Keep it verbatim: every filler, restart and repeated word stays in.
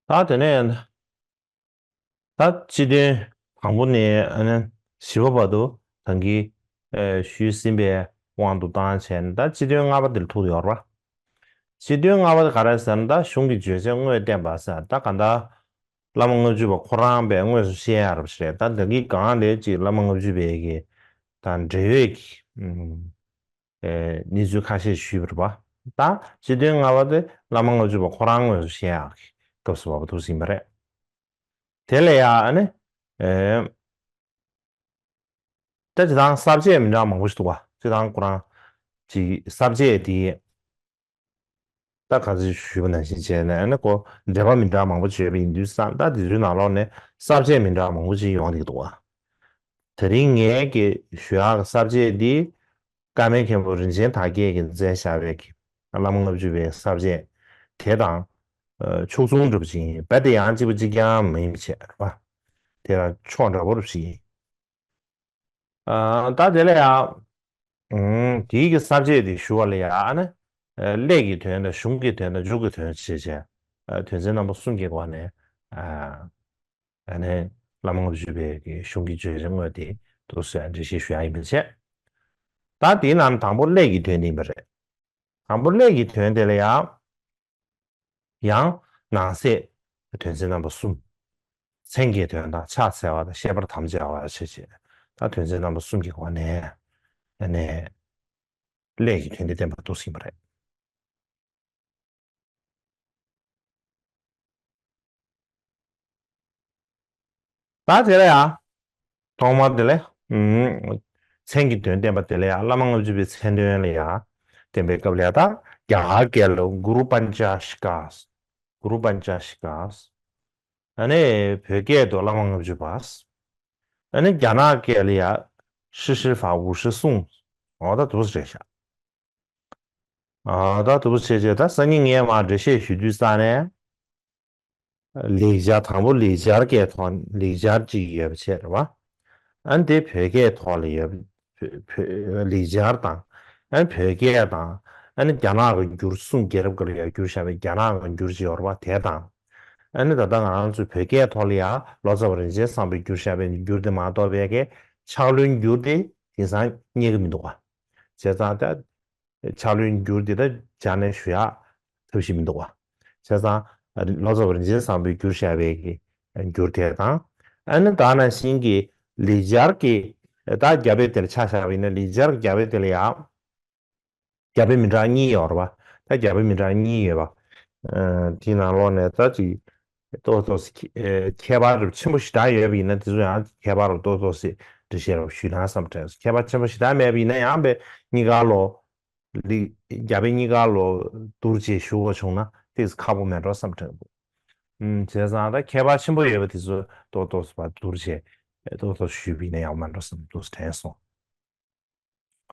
ད་དེ་ནས་ད་སྤྱི་དོན་དང་པོ་ནས་ཨ་ནི་བཞི་པ་བར་དུ་ད་གིན་ཨེ་ཞུས་ཟིན་པའི་དབང་དུ་བཏང་བྱས་ནས། ད་སྤྱི་དོན་ལྔ་པ་དེ་ལ་ཐུག་ཡོད་རེད་པ། སྤྱི་དོན་ལྔ་པ་དེ་ག་རེ་ཟེར་ན། ད་གཞུང་གི་བརྗོད་བྱ་དངོས་བསྟན་པ་ཟེར། ད་གང་ལྟར་བླ་མ་ལྔ་བཅུ་པ་ཁོ་རང་པས་དངོས་སུ་བཤད་ཡག་རེད་པ་ཞིག་རེད། ད་ད་གིན་གང་ལས་ཅིག་བླ་མ་ལྔ་བཅུ་པའི་གི་དང་འབྲེལ་ཡོད་ཀྱི་ཨེ་གནས་ཚུལ་ཁ་ཤས་ཞུས་པ་རེད་པ། ད་སྤྱི་དོན་ལྔ་པ་དེ་བླ་མ་ལྔ་བཅུ་པ་ཁོ་རང་དངོས་སུ་བཤད་ཡག་གི་སྐབས་སུ་བབས་པ་འདུག་ཟིན་པ་རེད། དེ་ལ་ཡང་ཨ་ནི་ཨེ་ད་སྤྱིར་བཏང་ས་བཅད་མི་འདྲ་མང་པོ་ཞིག་འདུག་པ། སྤྱིར་བཏང་ཁོ་རང་ཅིག་ས་བཅད་དེ་ད་ག་ཚོད་ཞུས་པ་ནང་བཞིན་བྱས་ནས་ཨ་ནི་ཁོ་འགྲེལ་པ་མི་འདྲ་མང་པོ་བྱས་པ་ཡིན་དུས་ཙང་། ད་དེ་ཚོའི་ནང་ལོགས་ནས་ས་བཅད་མི་འདྲ་མང་པོ་ཅིག་ཡོང་བསྡད་ཀྱི་འདུག་པ། དེ་རིང་ངས་ཀྱི་ཞུ་ཡག་གི་ས་བཅད་འདི་ཀརྨའི་མཁན་པོ་རིན་ཆེན་དར་རྒྱས་ཀྱིས་མཛད་བཞག་པའི་གི་བླ་མ་ལྔ་བཅུ་པའི་ས་བཅད་དེ་དང་ཨ་ཕྱོགས་མཚུངས་འདྲ་པོ་ཅིག་ཡིན་པ། དེ་ཡང་གཅིག་པ་གཅིག་རྐྱང་མ་ཡིན་པ་བྱས་པ། དེ་ལ་ཕྱོགས་འདྲ་པོ་འདྲ་པོ་ཅིག་ཡིན། ཨ་ད་དེ་ལ་ཡང་ཨུམ་དེའི་གི་ས་བཅད་དེ་ཞུ་བ་ལ་ཡང་ཨ་ནི་ཨ་ཀླད་ཀྱི་དོན་དང་གཞུང་གི་དོན་དང་མཇུག་གི་དོན་བྱས་བྱས། ཨ་དོན་ཚན་རྣམ་པ་གསུམ་གྱི་སྒོ་ནས་ཨ་ཨ་ནི་བླ་མ་ལྔ་བཅུ་པའི་གི་གཞུང་གི་བརྗོད་བྱ་དངོས་དེ་འདུག་སེ་འགྲེལ་བཤད་ཞུ་ཡག་ཡིན་པ་བྱས། ད་དེའི་ནང་དང་པོ་ཀླད་ཀྱི་དོན་དེ་ཡིན་པ་རེད། དང་པོ་ཀླད་ཀྱི་དོན་དེ་ལ་ཡང་ཡང་ནང་གསེས་དོན་ཚན་རྣམ་པ་གསུམ། མཚན་གྱི་དོན་དང་ཕྱག་འཚལ་བ་དང་བཤད་པར་དམ་བཅའ་བ་བྱས་བྱས། ད་དོན་ཚན་རྣམ་པ་གསུམ་གྱི་སྒོ་ནས་ཨ་ནི་ཀླད་ཀྱི་དོན་དེ་བསྟན་པ་འདུག་ཟིན་པ་རེད། ད་དེ་ལ་ཡང་ཐོག་མར་དེ་ལ་ཨུམ་མཚན་གྱི་དོན་བསྟན་པ་དེ་ལ་ཡང་བླ་མ་ལྔ་བཅུ་པའི་མཚན་དོན་ལ་ཡང་བསྟན་པའི་སྐབས་ལ་ཡང་། ད་རྒྱ་གར་སྐད་ལ་གུ་རུ་པཉྩ་ཤི་ཀཱ། གུ་རུ་པཉྩ་ཤི་ཀཱ། ཨ་ནི་བོད་སྐད་དུ་བླ་མ་ལྔ་བཅུ་པ། ཨ་ནི་རྒྱ་ནག་སྐད་ལ་ཡང་ཧྲི་ཧྲི་ཧྥ་ཝུ་ཧྲི་སུང་། འོ་ད་འདུག་སེ་རེད་ཤག་ཨ་ད་འདུག་སེ་བྱས་བྱས། ད་སང་ཉིན་ངས་མར་འགྲེལ་བཤད་ཞུ་དུས་ཙང་ནས། ལེགས་སྦྱར་དང་པོ་ལེགས་སྦྱར་སྐད་ཐོག་ལེགས་སྦྱར་གཅིག་ཡོད་པ་བྱས་རེད་པ། ཨ་ནི་དེ་བོད་སྐད་ཐོག་ལ་ཡོད་པ། བོད་བོད་ལེགས་སྦྱར་དང་། ཨ་ནི་བོད་སྐད་དང་། ཨ་ནི་རྒྱ་ནག་གི་འགྱུར། གསུང་རྒྱལ་རབས་སྐབས་ལ་ཡང་བསྒྱུར་བཞག་པའི་རྒྱ་ནག་གི་འགྱུར་ཅིག་ཡོད་རེད་པ། དེ་དང་། ཨ་ནི་ད་ལྟ་ང་རང་ཚོའི་བོད་སྐད་ཐོག་ལ་ཡང་ལོ་ཙཱ་བ་རིན་ཆེན་བཟང་པོས་བསྒྱུར་བཞག་པའི་འགྱུར་དེ་མ་གཏོགས་པའི་གི་ཕྱག་ལེན་འགྱུར་དེ་དེང་སང་རྙེད་ཀྱི་མི་འདུག་པ། བྱས་ཙང་ད། ཕྱག་ལེན་འགྱུར་འདི་ད་སྦྱར་ནས་ཞུ་ཡག་ཐབས་ཤེས་མི་འདུག་པ། བྱས་ཙང་ལོ་ཙཱ་བ་རིན་ཆེན་བཟང་པོས་བསྒྱུར་བཞག་པའི་གི་འགྱུར་དེ་དང་། ཨ་ནི་ད་ག་ནང་བཞིན་གྱི་ལེགས་སྦྱར་གྱི་ད་རྒྱ་དཔེ་དེ་ལ་ཆ་བཞག་པ་ཡིན་ན། ལེགས་སྦྱར་རྒྱ་དཔེ་དེ་ལ་ཡང་རྒྱ་དཔེ་མི་འདྲ་གཉིས་ཡོད་རེད་པ། ད་རྒྱ་དཔེ་མི་འདྲ་གཉིས་ཡོད་པ། ཨ་དེའི་ནང་ལོགས་ནས་ད་ཅིག་ཏོག་ཏོག་ཙམ་ཁྱད་པར་ཆེན་པོ་ཞེ་དྲག་ཡོད་པ་ཡིན་ན། དེ་ཚོ་ཡང་ཁྱད་པར་ཏོག་ཏོག་ཙམ་འགྲེལ་བཤད་རོགས་ཞུས་ན་བསམ་དྲན་སོང་། ཁྱད་པར་ཆེན་པོ་ཞེ་དྲག་མེད་པ་ཡིན་ན་ཡང་། དཔེ་གཉིས་ཀ་ལོ། ལི་རྒྱ་དཔེ་གཉིས་ཀ་ལོ་བསྡུར་བྱས་ཞུ་དགོས་བྱུང་ན་ཏོག་ཙམ་ཁག་པོ་མེད་འགྲོ་བསམ་དྲན་འདུག་ཨུམ། བྱས་ཙང་ད་ཁྱད་པར་ཆེན་པོ་ཡོད་པ་དེ་ཚོ་ཏོག་ཏོག་ཙམ་བསྡུར་བྱས་ཏོག་ཏོག་ཞུས་པ་ཡིན་ན་ཡག་མེད་འགྲོ་བསམ་འདུག་དྲན་སོང་